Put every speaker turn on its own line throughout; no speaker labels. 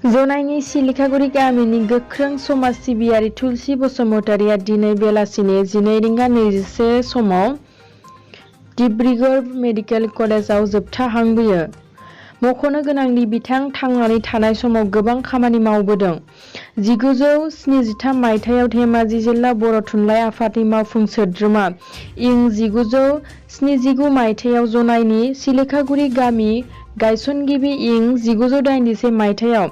जनाइनि सिलिखागुरि गामिनि गोख्रों समाज सिबियारि तुलसी बसुमतारिया दिनै बेलासिनि 12:20 समाव डिब्रुगढ़ मेडिकेल कलेजाव जोबथा हां बोयो। मख'नो गोनांदि बिथां थांनानै थानाय समाव गोबां खामानि मावबोदों। 1973 मायथाइयाव धेमाजि जिल्ला बर' थुनलाइ आफादनि मावफुं सोद्रोमा, इं 1979 मायथाइयाव जनाइनि सिलिखागुरि गामि गायसनगिरि, इं 1981 मायथाइयाव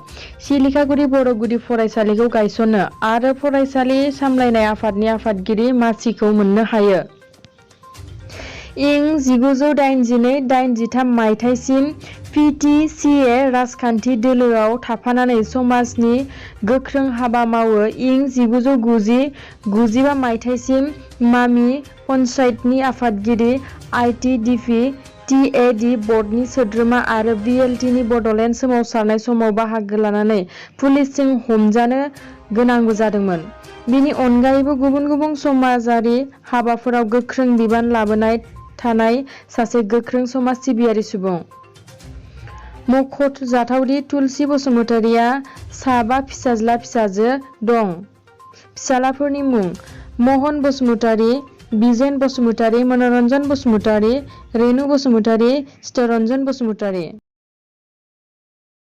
सिलिखागुरि बर' गुदि फरायसालिखौ गायसनो आरो फरायसालि सामलायनाय आफादनि आफादगिरि मासिखौ मोननो हायो। इं 1982-83 मायथाइसिम पि.टि.सि.ए. राजखान्थि दोलोआव थाफानानै समाजनि गोख्रों हाबा मावो। इं 1990-95 मायथाइसिम मामि पन्चायतनि आफादगिरि, आइ.टि.डि.पि. टि.ए.डि. बर्डनि सोद्रोमा आरो बि.एल.टि.नि बड'लेण्ड सोमावसारनाय समाव बाहागो लानानै पुलिसजों हमजानो गोनांबो जादोंमोन। बिनि अनगायैबो गुबुन गुबुन समाजारि हाबाफोराव गोख्रों बिबान लाबोनाय थानाय सासे गोख्रों समाज सिबियारि सुबुं। मख'जाथावदि तुलसी बसुमतारिया साबा फिसाज्ला-फिसाजो दं। फिसालाफोरनि मुं: महन बसुमतारि, बिजेन बसुमतारि, मनरनजन बसुमतारि, रेनु बसुमतारि, चित्तरन्जन बसुमतारि।